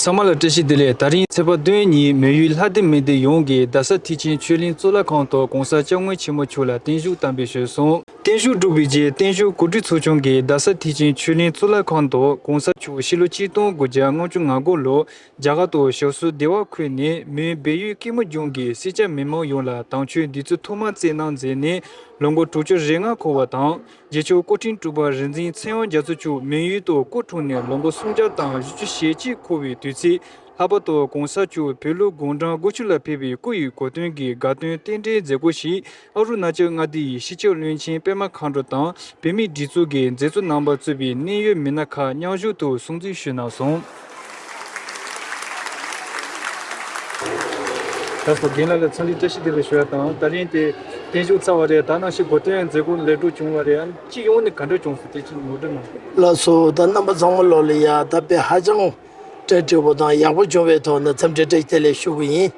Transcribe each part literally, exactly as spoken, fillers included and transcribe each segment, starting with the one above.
ཚང་མ་ལ་བཀྲ་ཤིས་བདེ་ལེགས། ད་རིང་ཚེས་པ་བདུན་ཉིན་མོན་ཡུལ་ལྷ་ལྡན་མི་སྡེ་ཡོངས་ཀྱི་རྡ་ས་མཐིལ་ཕྱིན་ཆོས་གླིང་གཙུག་ལག་ཁང་དུ་༸གོང་ས་༸སྐྱབས་མགོན་ཆེན་པོ་མཆོག་ལ་བརྟན་བཞུགས་བསྟར་འབུལ་ཞུས་སོང་། བརྟན་བཞུགས་གྲུབ་པའི་རྗེས་བརྟན་བཞུགས་གོ་སྒྲིག་ཚོགས་ཆུང་གིས་རྡ་ས་མཐིལ་ཕྱིན་ཆོས་གླིང་གཙུག་ལག་ཁང་དུ་༸གོང་ས་མཆོག་ཕྱི་ལོ་ཆིག་སྟོང་དགུ་བརྒྱ་ལྔ་བཅུ་ང་དགུ་ལོར་རྒྱ་གར་དུ་ཞབས་སོར་བདེ་བར་འཁོད་ནས་མོན་བལ་ཡུལ་སྐྱིད་སྨོན་ལྗོངས་ཀྱི་སེར་སྐྱ་མི་མང་ཡོངས་ལ་དམ་ཆོས་འདི་ཚོ་ཐོག་མར་བསྩལ་གནང་མཛད་ནས་ལོ་ངོ་དྲུག་ཅུ་རེ་ལྔ་འཁོར་བ་དང་། རྗེ་མཆོག་སྐུ་ཕྲེང་དྲུག་པ་རིག་འཛིན་ཚེ་དབང་རྒྱ་མཚོ་མཆོག་མོན་ཡུལ་དུ་སྐུ་འཁྲུངས་ནས་ལོ་ངོ་སུམ་བརྒྱ་དང་བཞི་བཅུ་ཞེ་གཅིག་འཁོར་བའི་དུས་ཚེས། ལྷག་པར་དུ་༸གོང་ས་མཆོག་བོད་ལུགས་དགུང་གྲངས་དགུ་བཅུ་ལ་ཕེབས་པའི་སྐུ་ཡི་གོ་སྟོན་གྱི་དགའ་སྟོན་རྟེན་འབྲེལ་མཛད་སྒོ་ཞིག་ཨ་རུ་ན་ཅལ་མངའ་སྡེ་ཡི་སྤྱི་ཁྱབ་བློན་ཆེན་པད་མ་མཁའ་འགྲོ་དང་བོད་མིའི་སྒྲིག་འཛུགས་ཀྱི་མཛད་གཙོ་རྣམ་པ་གཙོས་པའི་གནད་ཡོད་མི་སྣ་ཁག་མཉམ་ཞུགས་ཐོག་སྲུང་བརྩི་ཞུས་གནང་སོང་། ད་སོ་རྒན་ལགས་ལ་འཚམས་འདྲི་བཀྲ་ཤིས་བདེ་ལེགས་ཞུ་ཡ་དང་། ད་རིང་དེ་བརྟན་བཞུགས་ཚར་བ་རེད། ད་ནང་བཞིན་གོ་སྟོན་མཛད་སྒོ་ལེགས་གྲུབ་བྱུང་བ་རེད། ཨ་ནི་སྤྱི་ཡོངས་ནས་ག་འདྲ་བྱུང་སོང་། དེ་ཅིག་ངོ་སྤྲོད་གནང་། ལགས་སོ། ད་རྣམ་པ་ཚང་མ་ལོག་ལ་ཡ་ད་དཔེ་ཧ་ཅང་སྤྲོ་སྐྱིད་པོ་དང་ཡག་པོ་བྱུང་བའི་ཐོག་ནས་འཚམས་འདྲི་བཀྲ་ཤིས་བདེ་ལེགས་ཞུ་གི་ཡིན།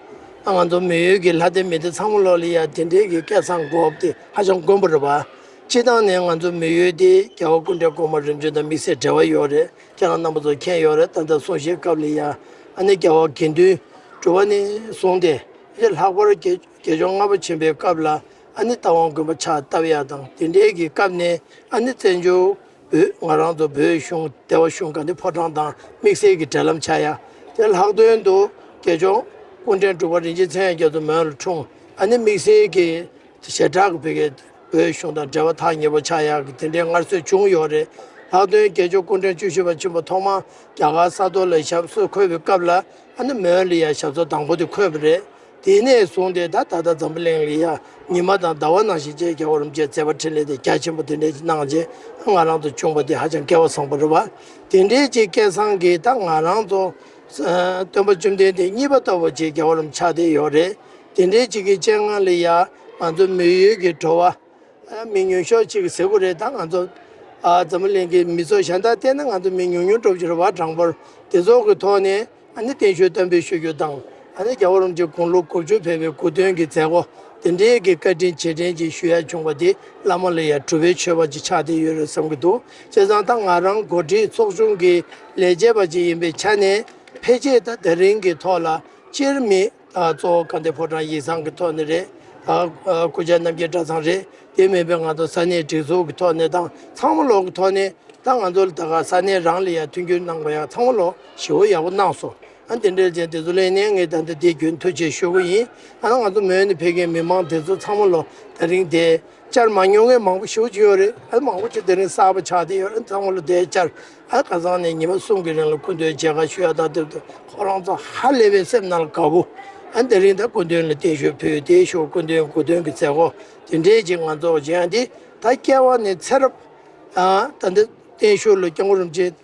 ཨ་ང་ཚོ་མོན་ཡུལ་གྱི་ལྷ་སྡེ་མི་སྡེ་ཚང་མ་ལོག་ལ་ཡ་དེ་འདྲའི་གི་སྐལ་བཟང་དགོས་དེ་ཧ་ཅང་དཀོན་པོ་རེད་པ། སྤྱི་བཏང་ནས་ང་ཚོ་མོན་ཡུལ་དེ་རྒྱལ་བ་སྐུ་ཕྲེང་གོང་མ་རིམ་བྱོན་དང་དམིགས་བསལ་འབྲེལ་བ་ཡོད་རེད། ཁྱེད་རང་རྣམ་པ་ཚོ་མཁྱེན་ཡོད་རེད། ད་ལྟ་གསུང་བཤད་སྐབས་ལ་ཡ་ཨ་ནི་རྒྱལ་བ་དགེ་འདུན་གྲུབ་པ་ནས་བཟུང་སྟེ་ལྷག་པར་དགེ་དགེ་སྦྱོང་ལྔ་པ་ཆེན་པོའི་སྐབས་ལ་ཨ་ནི་རྟ་དབང་དགོན་པ་ཕྱག་བཏབ་ཡ་དང་དེ་འདྲའི་གི་སྐབས་ནས་ཨ་ནི་བཙན་བྱོལ་བོད་ང་རང་ཚོ་བོད་གཞུང་བདེ་བ་གཞུང་ག་འདི་ཕོ་བྲང་དང་དམིགས་བསལ་གྱི་འབྲེལ་ལམ་ཆགས་ཡ། དེ་ལྷག་དོན་དུ་དགེ་སྦྱོང་སྐུ་ཕྲེང་དྲུག་པ་རིན་ཆེན་མཚན་ཡང་རྒྱ་མཚོ་མོན་ལ་འཁྲུངས། ཨ་ནི་དམིགས་བསལ་གྱི་ཞེ་དྲག་གི་བོད་ཀྱི་བོད་གཞུང་དང་འབྲེལ་བ་ཐག་ཉེ་པོ་ཆགས་ཡག་གི་དེ་འདྲའི་སྔར་སྲོལ་བྱུང་ཡོད་རེད། ལྷག་དོན་དགེ་སྦྱོང་སྐུ་ཕྲེང་བཅུ་བཞི་པ་ཆེན་པོ་ཐོག་མ་རྒྱ་གར་ས་ཐོག་ལ་ཞབས་སོར་འཁོད་པའི་སྐབས་ལ་ཨ་ནི་མོན་ལ་ཡང་ཞབས་སོར་དང་པོ་དེ་འཁོད་པ་རེད། དེ་ནས་བཟུང་སྟེ་ད་ད་ལྟ་འཛམ་བུ་གླིང་ལ་ཡང་ཉི་མ་དང་ཟླ་བ་ནང་བཞིན་བཅས་རྒྱལ་བ་རིན་པོ་ཆེ་མཛད་པ་འཕྲིན་ལས་དེ་རྒྱ་ཆེན་པོ་དེ་འདྲའི་གནང་རྗེས་ང་རང་ཚོ་བྱུང་བ་དེ་ཧ་ཅང་སྐལ་བ་བཟང་པོ་རེད་བ། དེ་འདྲའི་ཅིག་སྐལ་བཟང་གིས་ད་ང་རང་ཚོ་སྟོན་པ་བཅོམ་ལྡན་འདས་གཉིས་པ་ལྟ་བུ་ཅིག་རྒྱལ་བ་རིན་པོ་ཆེ་ཆགས་བསྡད་ཡོད་རེད། དེ་འདྲའི་ཅིག་གི་སྤྱན་སྔ་ལ་ཡ་ང་ཚོ་མི་ཡུལ་གྱི་འགྲོ་བ། ཨ་མི་ཉུང་ཤོས་ཅིག་ཟེར་དགོས་རེད། ད་ང་ཚོ་ཨ་འཛམ་བུ་གླིང་གི་མི་ཚོགས་གཞན་དག་བལྟས་ན་ང་ཚོ་མི་ཉུང་ཉུང་འགྲོ་བཞིན་རེད་བ། གྲངས་འབོར་དེ་ཚོ་གི་ཐོག་ནས་ཨ་ནི་བརྟན་བཞུགས་གཏན་འབེབས་ཞུ་རྒྱུ་དང་། ཨ་ནི་རྒྱལ་བ་རིན་པོ་ཆེ་དགུང་ལོ་དགུ་བཅུ་ཕེབས་པའི་སྐུ་མདུན་གྱི་མཛད་སྒོ་དེ་འདྲའི་གི་བཀའ་དྲིན་རྗེས་དྲན་ཅིག་ཞུ་ཡ་བྱུང་བ་དེ་བླ་མ་ལ་ཡ་གྲུབ་པའི་མཆོད་པ་ཅིག་ཆགས་བསྡད་ཡོད་རེད་བསམ་གྱི་འདུག་བྱས་ཙང་ད་ང་རང་འགོ་ཁྲིད་ཚོགས་ཆུང་གི་ལས་བྱེད་པ་ཅིག་ཡིན་པའི་ཆ་ནས་ཕལ་ཆེར་ད་དེ་རིང་གི་ཐོག་ལ་སྤྱིར་མི། ད་གཙོ་བོ་དགའ་ལྡན་ཕོ་བྲང་ཡིག་ཚང་གི་ཐོག་ནས་རེད། ད་སྐུ་བཅར་རྣམ་རྒྱལ་གྲྭ་ཚང་རེད། དེ་མིན་པའི་ང་ཚོ་ས་གནས་སྒྲིག་འཛུགས་ཀྱི་ཐོག་ནས་དང་ཚང་མ་ལོག་གི་ཐོག་ནས་ད་ང་ཚོ་ལ་ད་ག་ས་གནས་རང་ལ་ཡང་མཐུན་འགྱུར་གནང་པ་ཡང་ཚང་མ་ལོག་ཞེ་པོ་ཡག་པོ་གནང་སོང་། ཨ་དེ་འདྲའི་ཅན་དེ་ཚོ་ལས་ནས་ངས་ད་ལྟ་དེ་རྒྱུན་མཐུད་བྱས་ཞུ་གི་ཡིན། ཨ་ང་ཚོ་མོན་ནས་ཕེབས་མཁན་མི་མང་དེ་ཚོ་ཚང་མ་ལོག་དེ་རིང་དེ། བཅར་མ་མྱོང་མཁན་མང་པོ་ཞེ་པོ་ཅིག་ཡོད་རེད། ཨ་མང་པོ་ཅིག་དེ་རིང་གསར་པ་ཆགས་བསྡད་ཡོད་རེད། ཚང་མ་ལ་དེ་བཅར། ཨ་ཁ་སང་ནས་ཉི་མ་གསུམ་གྱི་རིང་ལ་སྐུ་མདུན་མཇལ་ཁ་ཞུ་ཡ་དང་དེ་ཚོ་ཁོ་རང་ཚོ་ཧ་ལས་པའི་སེམས་ནང་ལ་དགའ་པོ། ཨ་དེ་རིང་ད་སྐུ་མདུན་ལ་བརྟན་བཞུགས་ཕུལ་དེ་ཞོགས་སྐུ་མདུན་སྐུ་མདུན་གྱི་མཛད་སྒོ་དེ་འདྲས་ཅིག་ང་ཚོ་མཇལ་ཡ་འདི་ད་སྐྱེ་བ་ནས་ཚེ་རབས་ཨ་ད་འདི་བརྟན་བཞུགས་ལ་སྐྱབས་མགོན་རིན་པོ་ཆེ།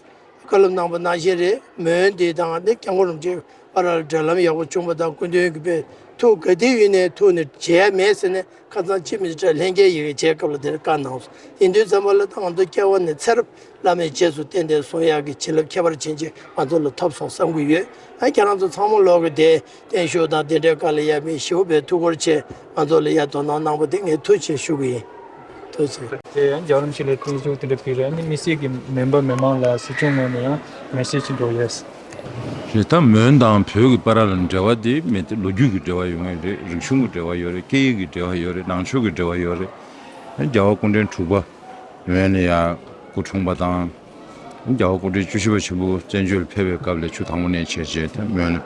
བཀའ་སློབ་གནང་པ་ནང་བཞིན་རེད། མོན་འདི་དང་ནི་སྐྱབས་མགོན་རིན་པོ་ཆེ་བར་ལ་འབྲེལ་ལམ་ཡག་པོ་བྱུང་བ་དང་སྐུ་མདུན་གྱི་དཔེ་ཐུགས་ག་དུས་ཡིན་ནའི་ཐུགས་ནས་བརྗེད་ཡ་མེད་ཟེར་ནས་ཁ་སང་ཕྱི་མི་ཚོས་ལྷན་རྒྱས་ཡི་གེ་མཇལ་སྐབས་ལ་དེར་བཀའ་གནང་སོང་། ཡིན་དུས་ཙམ་པ་ལ་ད་ང་ཚོ་སྐྱེ་བ་ནས་ཚེ་རབས་བླ་མའི་རྗེས་སུ་བསྟེན་ཏེ་སོང་ཡག་གི་བྱིན་རླབས་ཁྱད་པར་ཅན་ཅིག་ང་ཚོ་ལ་ཐོབ་སོང་བསམ་གྱི་ཡོད། ཨ་ཁྱེད་རང་ཚོ་ཚང་མ་ལོག་གི་དེ་བརྟན་བཞུགས་དང་དེ་འདྲའི་སྐབས་ལ་ཡ་མི་ཞེ་པོ་བའི་ཐུགས་ཁུར་ཆེ་ང་ཚོ་ལ་ཡ་དོ་སྣང་གནང་པ་དེ་ངས་ཐུགས་རྗེ་ཆེ་ཞུ་གི་ཡིན། ཐུགས་རྗེ་ཆེ། དེ་ཡང་རྒྱལ་བ་རིན་པོ་ཆེ་ལ་བརྟན་བཞུགས་དེ་འདྲ་ཕུལ་རེད། ཨ་ནི་དམིགས་བསལ་གྱི་མོན་པ་མི་མང་ལ་སྲིད་སྐྱོང་ངོས་ནས་ཡང་མེ་སེ་ཇི་འགྲོ་ཡས། རེད། ད་མོན་དང་བོད་ཀྱི་བར་ལ་འབྲེལ་བ་དེ་མི་དེ་ལོ་རྒྱུས་ཀྱི་འབྲེལ་བ་ཡོད་ངེས་རེད། རིག་གཞུང་གི་འབྲེལ་བ་ཡོད་རེད། སྐད་ཡིག་གི་འབྲེལ་བ་ཡོད་རེད། ནང་ཆོས་ཀྱི་འབྲེལ་བ་ཡོད་རེད། རྒྱལ་བ་སྐུ་ཕྲེང་དྲུག་པ་མོན་ལ་ཡ་སྐུ་འཁྲུངས་པ་དང་། རྒྱལ་བ་སྐུ་ཕྲེང་བཅུ་བཞི་པ་ཆེན་པོ་བཙན་བྱོལ་ཕེབས་པའི་སྐབས་ལ་ཆུ་དྭངས་པོ་ནས་བྱས་རྗེས་ད་མོན་ལ་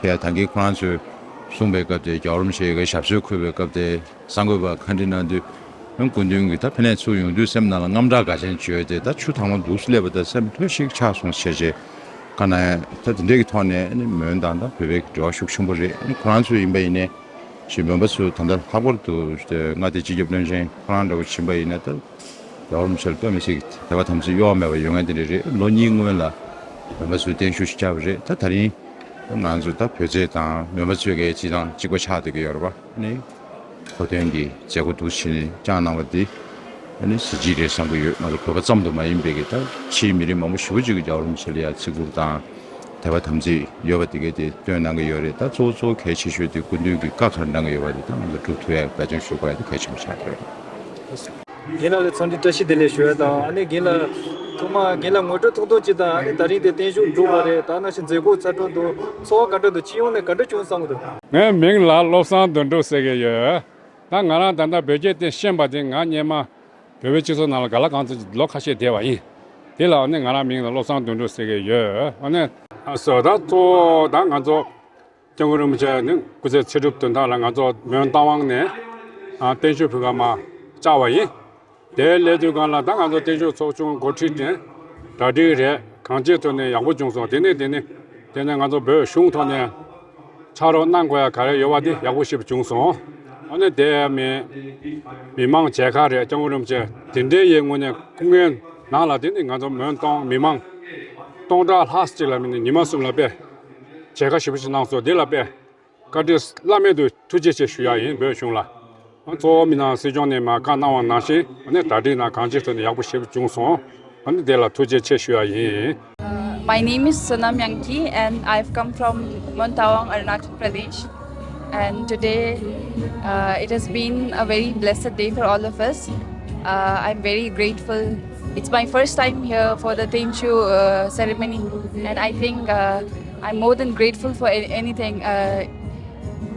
ཕེབས་ཡ་ད་གིན་ཁོ་རང་ཚོས་གསུངས་པའི་སྐབས་དེ་རྒྱལ་བ་རིན་པོ་ཆེ་ཡི་གེ་ཞབས་སོར་འཁོད་པའི་སྐབས་དེ། གསར་འགོད་པ་ཁ་འདྲི་གནང་དུས་སྐུ་མདུན་གྱིས་ད་ཕ་ནས་ཚུར་ཡོང་དུས་སེམས་ནང་ལ་དངངས་སྐྲག་ག་ཅན་བྱོས་ཏེ། ད་ཆུ་དྭངས་མ་འདུག་སླེབས་པ་ད་སེམས་ལྷོད་ཤིག་ཆགས་སོང་ཞེས་བྱས། ཁ་ན་ད་དེ་འདྲའི་གི་ཐོག་ནས་ནི་མོན་དང་ད་བོད་པའི་འབྲེལ་བ་ཤུགས་ཆེན་པོ་རེད། ཁོ་རང་ཚོ་ཡིན་པ་ཡིན་ནའི་ཞེས་མོན་པ་ཚོས་ད་ལྟ་ལྷག་པར་དུ་མངའ་སྡེ་སྤྱི་ཁྱབ་བློན་ཆེན་ཁོ་རང་འདྲ་བོ་ཕྱིན་པ་ཡིན་ན་ད་རྒྱལ་བ་རིན་པོ་ཆེ་ལ་དཔེ་མི་སྲིད་དད་པ་དམ་ཚིག་གཡོ་བ་མེད་པ་ཡོད་མཁན་དེ་འདྲ་རེད། ལོ་གཉིས་སྔོན་ལ་མོན་པ་ཚོས་བརྟན་བཞུགས་ཤིག་བཅར་བ་རེད། ད་ད་རིང་ང་ཚོ་ད་བོད་ཚེས་དང་མོན་པ་ཚོས་གའི་སྤྱི་དང་གཅིག་པ་ཆགས་བསྡད་ཀྱི་ཡོད་རེད་པ། ནི་གོ་སྟོན་གྱི་མཛད་སྒོ་འདུག་བྱས་ནས་བསྐྱངས་གནང་བ་འདི་ནི་གཟི་བརྗིད་རེད་བསམ་གྱི་ཡོད། ང་ཚོ་བོད་པ་ཙམ་དུ་མ་ཡིན་པའི་གི་ད་ཕྱིའི་མི་རིགས་མང་པོ་ཞེ་པོ་ཅིག་གིས་རྒྱལ་བ་རིན་པོ་ཆེ་ལ་ཡ་བརྩི་བཀུར་དང་དད་པ་དམ་ཚིག་ཡོད་པ་དེ་གའི་དེ་སྟོན་གནང་གི་ཡོད་རེད། ད་གཙོ་བོ་གལ་ཆེ་ཤོས་དེ་སྐུ་མདུན་གྱི་བཀའ་ག་རེ་གནང་གི་ཡོད་པ་དེ་ད་ང་ཚོ་སྒྲུབ་ཐུབ་ཡ་འབད་བརྩོན་ཞུ་དགོས་ཡ་དེ་གལ་ཆེན་པོ་ཆགས་ཀྱི་རེད། རྒན་ལགས་ལ་འཚམས་འདྲི་བཀྲ་ཤིས་བདེ་ལེགས་ཞུ་ཡ་དང་། ཨ་ནི་རྒན་ལགས་ ཐོག་མར་རྒན་ལགས་ངོ་སྤྲོད་ཐུང་ཐུང་ཅིག་དང་། ཨ་ནི་ད་རིང་དེ་བརྟན་བཞུགས་གྲུབ་པ་རེད། ད་ནང་བཞིན་མཛད་སྒོ་ཚར་གྲབས་འདུག་ཚོར་བ་ག་འདྲ་འདུག་སྤྱི་ཡོངས་ནས་ག་འདྲ་བྱུང་བསམ་གྱི་འདུག་ངའི་མིང་ལ་བློ་བཟང་དོན་གྲུབ་ཟེར་གྱི་ཡོད། ད་ང་རང་ད་ལྟ་བོད་སྐད་ཐོན་ཤེས་པ་དེ་ང་སྔོན་མ་བོད་པའི་སྤྱི་ཚོགས་ནང་ལ་ག་ལ་གང་འཚམ་ལོ་ཁ་ཤས་བསྡད་པ་ཡིན། དེ་ལ་ཨ་ནི་ང་རང་མིང་ལ་བློ་བཟང་དོན་གྲུབ་ཟེར་གྱི་ཡོད། ཨ་ནི་ཨ་སོ་ད་གཙོ་བོ་ད་ང་ཚོ་སྐྱབས་མགོན་རིན་པོ་ཆེ་ནི་སྐུ་ཚེ་ཚེ་སྒྲུབ་དོན་དག་ལ་ང་ཚོ་མོན་རྟ་དབང་ནས་ཨ་བརྟན་བཞུགས་ཕུལ་ག་མར་བཅར་བ་ཡིན། དེའི་སླེབས་དུས་སྒང་ལ་ད་ང་ཚོ་བརྟན་བཞུགས་ཚོགས་ཆུང་འགོ་ཁྲིད་དེ་གྲ་སྒྲིག་རེད། གང་ཅིའི་ཐོག་ནས་ཡག་པོ་བྱུང་སོང་། དེ་ནས་དེ་ནས་དེ་ནས་ང་ཚོ་བོད་གཞུང་ཐོག་ནས་ཕྱག་རོགས་གནང་དགོས་ཡ་ག་རེ་ཡོད་པ་དེ་ཡག་པོ་ཞེ་པོ་བྱུང་སོང་། ཨ་ནི་དེ་མི་མི་མང་མཇལ་ཁ་རེད། སྐྱབས་མགོན་རིན་པོ་ཆེ་དེ་འདྲའི་ཡའི་ངོས་ནས་སྐུ་ངལ་ནང་ལ་དེ་ནི་ང་ཚོ་མོན་སྟོང་མི་མང་སྟོང་ཕྲག་ལྷག་ཅིག་ལ་མི་ནི་ཉི་མ་གསུམ་ལ་དཔེ་མཇལ་ཁ་ཞེ་པོ་ཅིག་གནང་སོང་། དེ་ལ་དཔེ་བཀའ་དྲིན་བླ་མེད་དུ་ཐུགས་རྗེ་ཆེ་ཞུ་ཡ་ཡིན། བོད་གཞུང་ལ། གཙོ་བོ་མི་ནང་སྲིད་སྐྱོང་ནས་མར་བཀའ་གནང་བ་ནང་བཞིན་ཨ་ནི་གྲ་སྒྲིག་ནང་གང་ཅིའི་ཐོག་ནས་ཡག་པོ་ཞེ་པོ་བྱུང་སོང་། ཨ་ནི་དེ་ལ་ཐུགས་རྗེ་ཆེ་ཞུ་ཡ་ཡིན། Uh, my name is Sonam Yangki and I've come from Mon Tawang, Arunachal Pradesh. And today, uh, it has been a very blessed day for all of us. Uh, I'm very grateful. It's my first time here for the Tenshu uh, ceremony, and I think uh, I'm more than grateful for a- anything. Uh,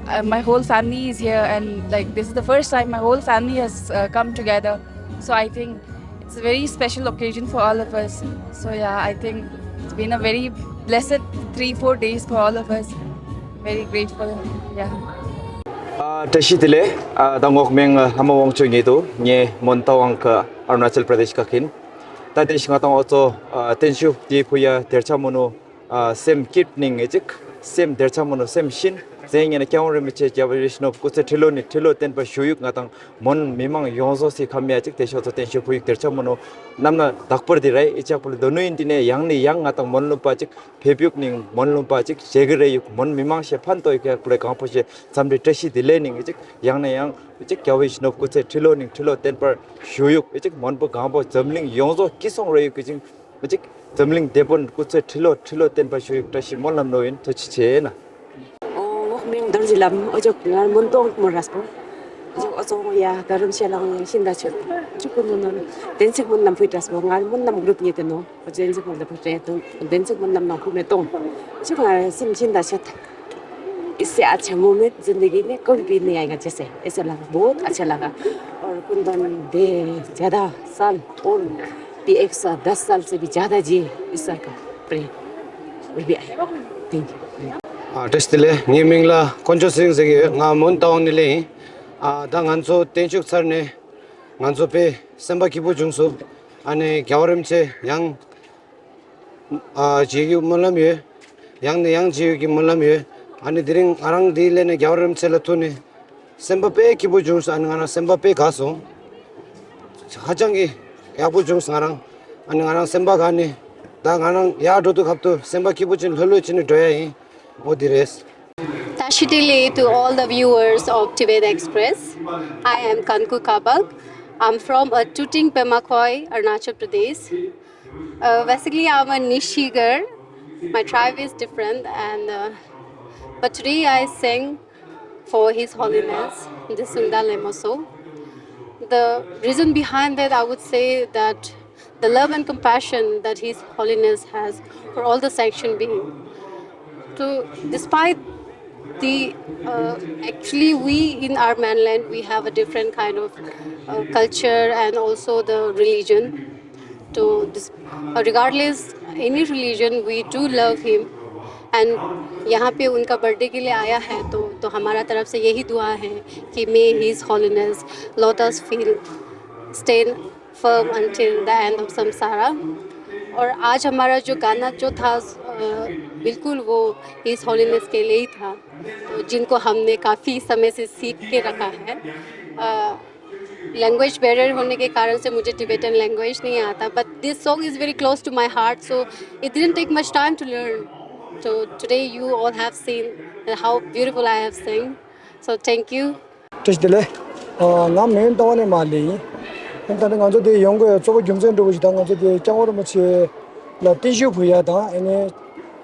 uh, my whole family is here, and like this is the first time my whole family has uh, come together. So I think it's a very special occasion for all of us. So yeah, I think it's been a very blessed three, four days for all of us. Very grateful. Yeah. ཨ་བཀྲ་ཤིས་བདེ་ལེགས། ཨ་ད་ངོ་མིང་ཨ་ལྷ་མོ་དབང་ཕྱུག་ཡིན་འདུག་ངས་མོན་རྟ་དབང་གི་ཨ་རུ་ན་ཅལ་པྲ་དེཤ་ག་གིན། ད་དེ་ཤི་ང་དང་འོ་ཚོ་ཨ་བརྟན་བཞུགས་དེ་ཕུལ་ཡ་དེར་ཆ་མོ་ནོ། ཨ་སེམས་སྐྱིད་ནིང་ངེ་ཅིག་སེམས་དེར་ཆ་མོ་ནོ་སེམས་ཤིན་ཟེ་ཉེ་ན་སྐྱབས་མགོན་རིན་པོ་ཆེ་རྒྱལ་བ་ཡིད་བཞིན་ནོར་བུ་སྐུ་ཚེ་ཁྲི་ལོ་ནས་ཁྲི་ལོ་བརྟན་པར་བཞུགས་ཡུག་ང་དང་མོན་མི་མང་ཡོངས་རྫོགས་སི་ཁ་མེད་ཅིག་དེ་ཤོག་ཚོ་བརྟན་བཞུགས་ཕུལ་ཡུག་དེར་ཆ་མོ་ནོ་རྣམ་སྣང་དག་པར་དེ་རེད། ཨི་ཅག་པོ་ལ་དོ་ནུ་ཡིན་དེ་ནས་ཡང་ནས་ཡང་ང་དང་མོན་ལུམ་པ་ཅིག་ཕེབས་ཡུག་ནིང་མོན་ལུམ་པ་ཅིག་ཞེ་གི་རེ་ཡུག་མོན་མི་མང་ཞེ་ཕན་ཏོ་ཡུག་ཡག་པོ་ལ་གང་པོ་ཞེ་འཚམས་འདྲི་བཀྲ་ཤིས་བདེ་ལེགས་ནིང་ཅིག་ཡང་ནས་ཡང་ཅིག་རྒྱལ་བ་ཡིད་བཞིན་ནོར་བུ་སྐུ་ཚེ་ཁྲི་ལོ་ནིང་ཁྲི་ལོ་བརྟན་པར་བཞུགས་ཡུག་ཅིག་མོན་པོ་གང་པོ་འཛམ་གླིང་ཡོངས་རྫོགས་སྐྱིད་སོང་རེ་ཡུག་ཅིག་ཅིག་འཛམ་གླིང་བདེ་དཔོན་སྐུ་ཚེ་ཁྲི་ལོ་ཁྲི་ལོ་བརྟན་པར་བཞུགས་ཡུག་བཀྲ་ཤིས་སྨོན་ལམ་ནོ་ཡིན། ཐུགས་རྗེ་ཆེ་ན། ཨོ་ངོག་མིང་རྡོ་རྗེ་ལམ། ཨོ་ཅོག་ང་མོན་སྟོང་མོ་རས་པོ། ཨོ་ཅོག་ཨོ་ཚོ་ཡ་ད་རུམ་ཤེ་ལང་ཡ་ཤིན་ད་ཆོད་ཅུ་ཀུན་ནོ་ནོ་བདེན་ཚིག་སྨོན་ལམ་ཕུལ་དྲས་པོ། ང་སྨོན་ལམ་གུ་རུབ་ཉེ་དེ་ནོ། ཨོ་བདེན་ཚིག་སྨོན་ལམ་ཕུལ་དྲས་དོན་བདེན་ཚིག་སྨོན་ལམ་ནང་ཁུ་མེ་སྟོང་ཅུ་ང་སེམས་ཤིན་ད་ཆོད། इससे अच्छा मोमेंट जिंदगी में कभी भी नहीं आएगा। जैसे ऐसा लगा, बहुत अच्छा लगा। और कुंदन दे ज़्यादा साल और भी एक सौ दस साल से भी ज़्यादा जिए, ईश्वर का प्रेम। और भी आए। Thank you. ཨ་བཀྲ་ཤིས་བདེ་ལེགས། ངའི་མིང་ལ་དཀོན་མཆོག་སེང་ཟེར་གི་ཡོད། ང་མོན་རྟ་དབང་ནས་ལེ་ཡིན། ཨ་ད་ང་ཚོ་བརྟན་བཞུགས་ཚར་ནས་ང་ཚོ་དཔེ་སེམས་པ་སྐྱིད་པོ་བྱུང་སོང་། ཨ་ནི་རྒྱལ་བ་རིན་པོ་ཆེ་ཡང་ཨ་མཇལ་རྒྱུ་སྨོན་ལམ་ཡོད། ཡང་ནས་ཡང་མཇལ་ཡོད་ཀྱི་སྨོན་ལམ་ཡོད། ཨ་ནི་དེ་རིང་ང་རང་འདི་ལས་ནས་རྒྱལ་བ་རིན་པོ་ཆེ་ལ་ཐུག་ནས་སེམས་པ་དཔེ་སྐྱིད་པོ་བྱུང་སོང་། ཨ་ནི་ང་རང་སེམས་པ་དཔེ་དགའ་སོང་། ཧ་ཅང་གི་ཡག་པོ་བྱུང་སོང་ང་རང་། ཨ་ནི་ང་རང་སེམས་པ་དགའ་ནས་ད་ང་རང་ཡར་འགྲོ་དུས་སྐབས་དུ་སེམས་པ་སྐྱིད་པོ་བྱས་ལྷོད་ལྷོད་བྱས་ནས་འགྲོ་ཡ་ཡིན། འོ་དེ་རེད། Tashitele to all the viewers of Tibet Express. I am Kanku Kabak. I'm from a Tuting Pemakhoi, Arunachal Pradesh. Uh, basically, I'm a Nishi girl. My tribe is different, and uh, but today I sing for His Holiness Disungda Lemoso. The reason behind that, I would say that the love and compassion that His Holiness has for all the sentient beings. So, despite the uh, actually, we in our mainland, we have a different kind of uh, culture and also the religion. So this, uh, regardless any religion, we do love him. And यहाँ पे उनका बर्थडे के लिए आया है, तो तो हमारा तरफ से यही दुआ है कि may His Holiness Lotus Field stay firm until the end of Samsara. और आज हमारा जो गाना जो था, अ, बिल्कुल वो His Holiness के लिए ही था, तो जिनको हमने काफ़ी समय से सीख के रखा है। अ, लैंग्वेज बैरियर होने के कारण से मुझे टिबेटन लैंग्वेज नहीं आता, but this song is very close to my heart, so it didn't take much time to learn. So today you all have seen how beautiful I have sung. So thank you. བཀྲ་ཤིས་བདེ་ལེགས། ཨ་ང་མོན་རྟ་དབང་ནས་མར་སླེབས་ཡིན། ཨ་ད་ནི་ང་ཚོ་དེ་ཡོང་དགོས་གཙོ་བོ་རྒྱུ་མཚན་འདྲ་བོ་ཞིག་ད་ང་ཚོ་དེ་སྐྱབས་མགོན་རིན་པོ་ཆེ་ལ་བརྟན་བཞུགས་ཕུལ་ཡ་དང་ཨ་ནི་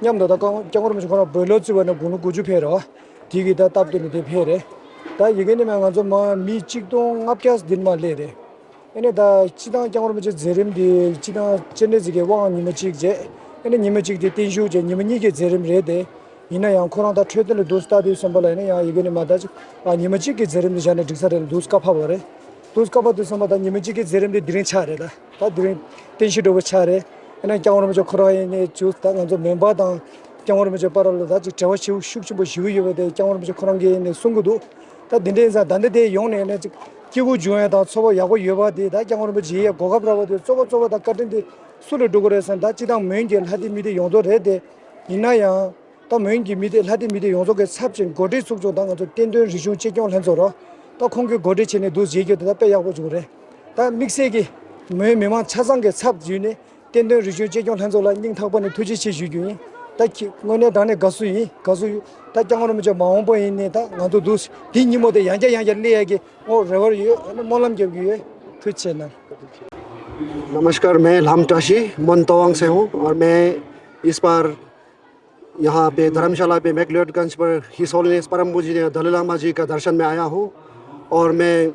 མཉམ་དུ་ད་སྐྱབས་མགོན་རིན་པོ་ཆེ་ཁོ་རང་བོད་ལོ་བརྩི་བ་ནས་དགུང་ལོ་དགུ་བཅུ་ཕེབས་རེད་བ། དེ་གི་ད་སྟབས་བསྟུན་ནས་དེ་ཕེབས་རེད། ད་ཡི་གེ་ནི་མ་ང་ཚོ་མ་མི་གཅིག་སྟོང་ལྔ་བརྒྱ་འདིར་མར་སླེབས་རེད། ཨེ་ནས་ད་སྤྱི་བཏང་སྐྱབས་མགོན་རིན་པོ་ཆེ་མཛད་རིམ་འདི་སྤྱི་བཏང་སྤྱན་རས་གཟིགས་ཀྱི་དབང་ཉི་མ་གཅིག་བྱས། ཨེ་ནས་ཉི་མ་གཅིག་དེ་བརྟན་བཞུགས་བྱས། ཉི་མ་གཉིས་ཀྱི་མཛད་རིམ་རེད་དེ། ཡིན་ན་ཡང་ཁོ་རང་ད་འཕྲོད་བསྟེན་ལ་འདུག་སེ་ལྟ་དུས་ཙམ་པ་ལ་ཡིན་ན་ཡང་ཡི་གེ་ནས་མ་ད་ཅིག་ཨ་ཉི་མ་གཅིག་གི་མཛད་རིམ་འདི་བཞག་ནས་འགྲིག་ས་རེད་ལ་འདུག་སེ་བཀའ་ཕབ་པ་རེད། འདུག་སེ་བཀའ་ཕབ་དུས་ཙམ་པ་ད་ཉི་མ་གཅིག་གི་མཛད་རིམ་འདི་དེ་རིང་ཆགས་རེད། ད་ད་དེ་རིང་རྟེན་གཞི་འདྲ་པོ་ཆགས་རེད། ཨེ་ན་སྐྱབས་མགོན་རིན་པོ་ཆེ་ཁོ་རང་ཡིན་ནས་ཅིག་ད་ང་ཚོ་མོན་པ་དང་སྐྱབས་མགོན་རིན་པོ་ཆེ་བར་ལ་ད་ཅིག་འབྲེལ་བ་ཞེ་པོ་ཤུགས་ཆེན་པོ་ཞེ་པོ་ཡོད་པ་དེ་སྐྱབས་མགོན་རིན་པོ་ཆེ་ཁོ་རང་གིས་ཡིན་ནས་གསུང་གི་འདུག་ད་དེ་འདྲ་ཡིན་ཙང་ད་ལྟ་དེ་ཡོང་ནས་ཨེ་ན་ཅིག་སྐྱིད་པོ་བྱུང་ཡ་དང་ཚོར་བ་ཡག་པོ་ཡོད་པ་དེ་ད་སྐྱབས་མགོན་རིན་པོ་ཆེ་ཡི་གོ་སྐབས་རག་པ་དེ་གཙོ་བོ་གཙོ་བོ་ད་བཀའ་དྲིན་དེ་སུ་ལ་འགྲོ་གི་རེད་ཟེར་ན། ད་སྤྱི་བཏང་མོན་གྱི་ལྷ་སྡེ་མི་སྡེ་ཡོངས་རྫོགས་རེད་དེ། ཡིན་ན་ཡང་ད་མོན་གྱི་མི་སྡེ་ལྷ་སྡེ་མི་སྡེ་ཡོངས་རྫོགས་ཀྱི་ཚབ་ཅིག་འགོ་ཁྲིད་ཚོགས་ཆུང་དང་ང་ཚོ་བསྟན་དོན་རིག་གཞུང་གཅེས་སྐྱོང་ལྷན་ཚོགས་རོ། ད་ཁོང་གིས་འགོ་ཁྲིད་བྱས་ནས་འདུག་སེ་བྱེད་རྒྱུ་དེ་ད་དཔེ་ཡག་པོ་བྱུང་རེད། ད་དམིགས་བསལ་གྱི་མོན་མི་མང་ཆ་ཚང་གི་ཚབ་བརྒྱུད་ནས་བསྟན་དོན་རིག་གཞུང་གཅེས་སྐྱོང་ལྷན་ཚོགས་ལ་སྙིང་ཐག་པ་ནས་ཐུགས་རྗེ་ཆེ་ཞུ་རྒྱུ་ཡིན། ད་ཁྱེད་དངོས་གནས་དྲང་གནས་དགའ་བསུ་ཡིན། དགའ་བསུ་ཡོད། ད་སྐྱབས་མགོན་རིན་པོ་ཆེ་མ་འོངས་པ་ཡིན་ནའི་ད་ང་ཚོ་འདུག་སེ་དེའི་ཉིན་མོ་དེ་ཡང་བསྐྱར་ཡང་བསྐྱར་སླེབས་ཡ་གི་ངོ་རེ་བ་ཡོད། སྨོན་ལམ་རྒྱབ་ཀྱི་ཡོད། ཐུགས་རྗེ་ཆེ་གནང་། नमस्कार, मैं लाम टाशी, मोन तवांग से हूँ और मैं इस बार यहाँ पे धर्मशाला पे मैक्लोडगंज पर हिज होलीनेस परम पूजनीय दलाई लामा जी का दर्शन में आया हूँ। और मैं,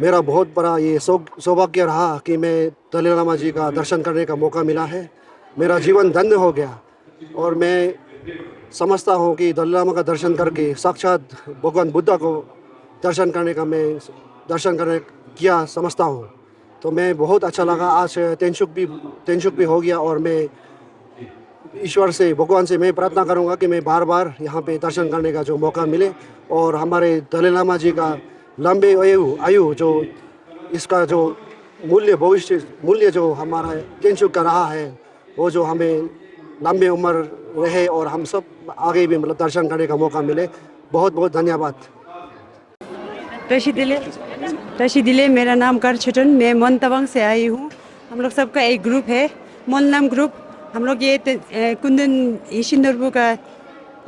मेरा बहुत बड़ा ये सौ-, सौभाग्य रहा कि मैं दलाई लामा जी का दर्शन करने का मौका मिला है। मेरा जीवन धन्य हो गया। और मैं समझता हूँ कि दलाई लामा का दर्शन करके साक्षात भगवान बुद्धा को दर्शन करने का मैं, दर्शन करने किया समझता हूँ। तो मैं बहुत अच्छा लगा। आज तेंशुक भी, तेंशुक भी हो गया और मैं ईश्वर से, भगवान से मैं प्रार्थना करूँगा कि मैं बार बार यहाँ पे दर्शन करने का जो मौका मिले और हमारे दलाई लामा जी का लंबे आयु, आयु जो इसका जो मूल्य, भविष्य मूल्य जो हमारा तेंशुक का रहा है, वो जो हमें लंबे उम्र रहे और हम सब आगे भी मतलब दर्शन करने का मौका मिले। बहुत बहुत धन्यवाद। तशी दिले, तशी दिले, मेरा नाम कर छुटन, मैं मोन तवांग से आई हूँ। हम लोग सबका एक ग्रुप है, मोनलम ग्रुप। हम लोग ये ते-, ए, कुंदन ईशिन नोरबू का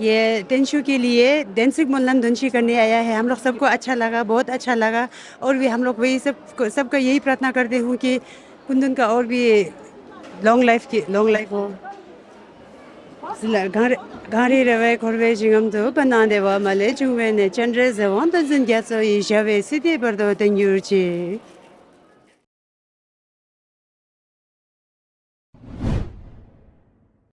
ये तेंशु के लिए देंसिक मोनलम धुंशी करने आया है। हम लोग सबको अच्छा लगा, बहुत अच्छा लगा। और भी हम लोग वही सब को, सबका यही प्रार्थना करते हूँ कि कुंदन का और भी लॉन्ग लाइफ की, लॉन्ग लाइफ हो। སྲིད་ལ་གངས་རི་རི་བའི་འཁོར་བའི་ཞིང་ཁམས་དུ། བར་སྣང་བདེ་བ་མ་ལུས་འབྱུང་བའི་གནས། སྤྱན་རས་གཟིགས་དབང་བསྟན་འཛིན་རྒྱ་མཚོ་ཡི། ཞབས་པད་སྲིད་མཐའི་བར་དུ་བརྟན་གྱུར་ཅིག།